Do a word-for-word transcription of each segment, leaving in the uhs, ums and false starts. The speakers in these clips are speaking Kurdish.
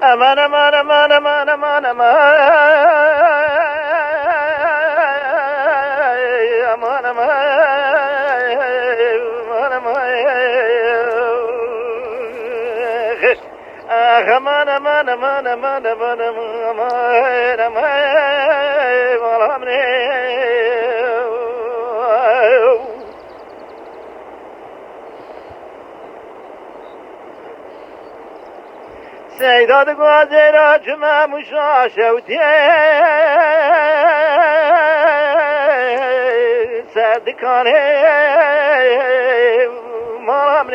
Aman, aman, aman, aman, aman, aman. Aman, aman, aman, aman. Ah, aman, aman, aman, aman. Seyda di gazê ra çime muşa şewtiyê ser dikanê mala min ê.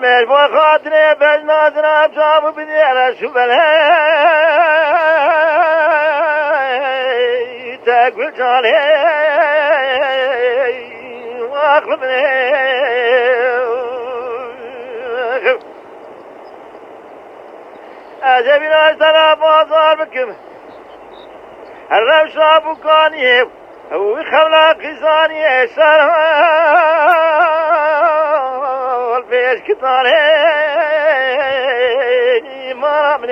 Mêrva xatirê bejna zina çav bidê re şubele. Te gul canê, axlim ê. Ez ê vîna ji te re bazar bikim. Her rewşa bûkaniyê wî xewla qîzaniyê şer hal pêş kitanê mala min ê.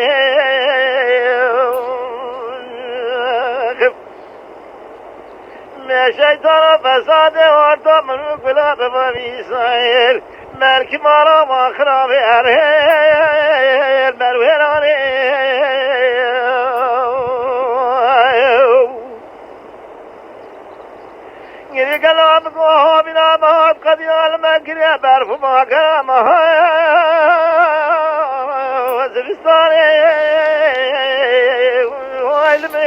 Me şeytana fesadê orta min û gula bibî sayêl. Merkî mala ma xirabê erhêl merwêranê. Girî gela min ku havîna me hat qediya li me giriye berf û bagera me ha zivistanê. Way li min.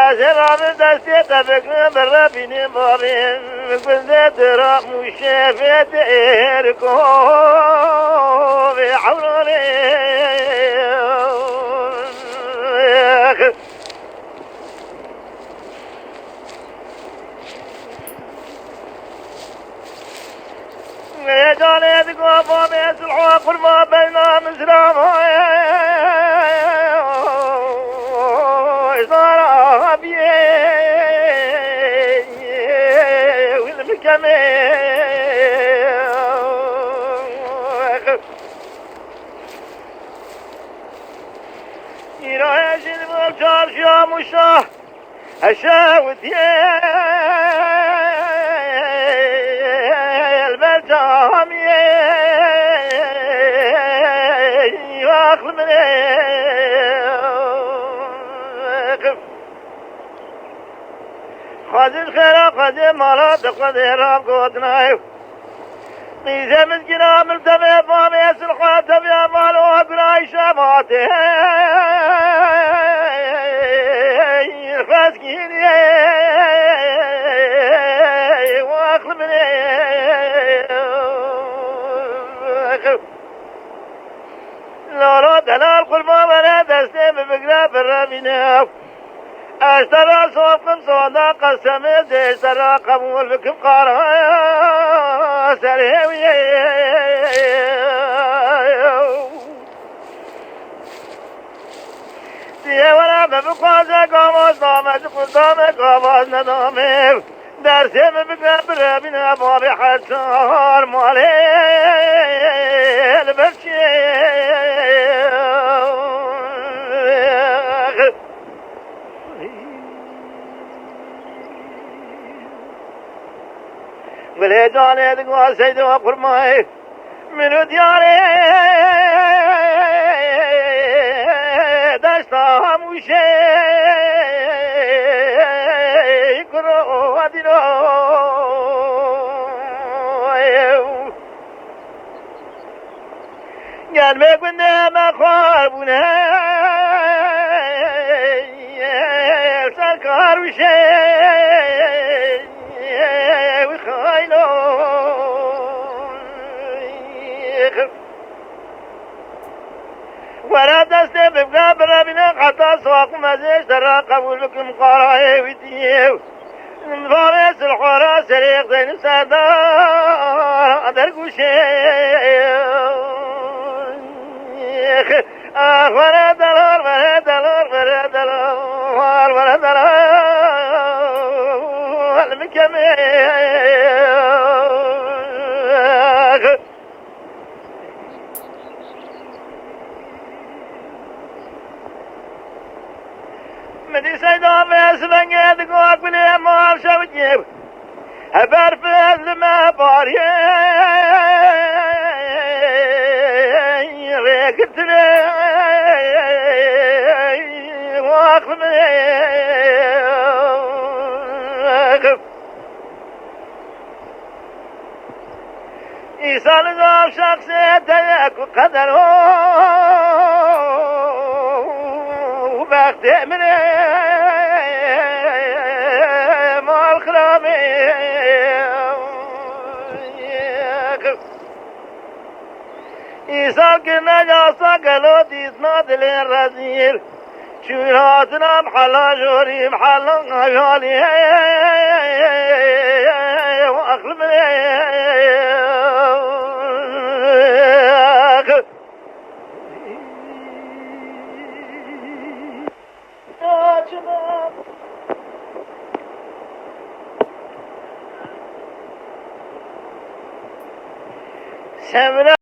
Ez ê ravim destê te bigirim, bi rebînê bavê gundê dira mûşê vê dêr kovê ewranê. Ê canê digo bavê silha qurba beyna mizrama. Zara biyê wil bikemê. Îro hejin bo çarşiya muşa. Heşewtiyê li ber camiyê axlim ê. Xwezin xêra xwezê mala dixwezê rav gotinayê. Qîzê min gîna min tevê bavê silxwe tevya mala gurayî şematê. Xwezgîniyê waxl min ê. Lala delal qurban were destê min bigre birevîne. Ez te re sof kim sonda qesemê dê, ez te re qebûl bikim qara serê wî. Diye were me bixwaze gavaz dame, ji qurdame gavaz nedame. Dersê min bike birevîne bavê her çar malê li ber çê. Gulê canê digo seyda qurmayê. Min û diyarê deşta hemû şey kuro dîno. Gel be gundê me xwar bûne, serkar û şey wî xaylo. Were destê bibge birevîne heta sax û mezê ji te re qebûl bikim qarayê wî diyê. Bavê silxwara serê xizeynin serdar dergûşê. Ah, were delal, were delal, were delal, were delal. Min kemê. Min dî seyda me sivenge digo kulê mal şewitiyê. Heber fez li me bariyê. Rêgirtinê. Wax min. Îsa li nav şexsê te ye ku qeder û bextê min ê mal xirabê. Îsa kirine yasa gelo dîsna dilê rezîl. Çûn hatina mihela jorî mihela xejalî. Aqlim. Semra.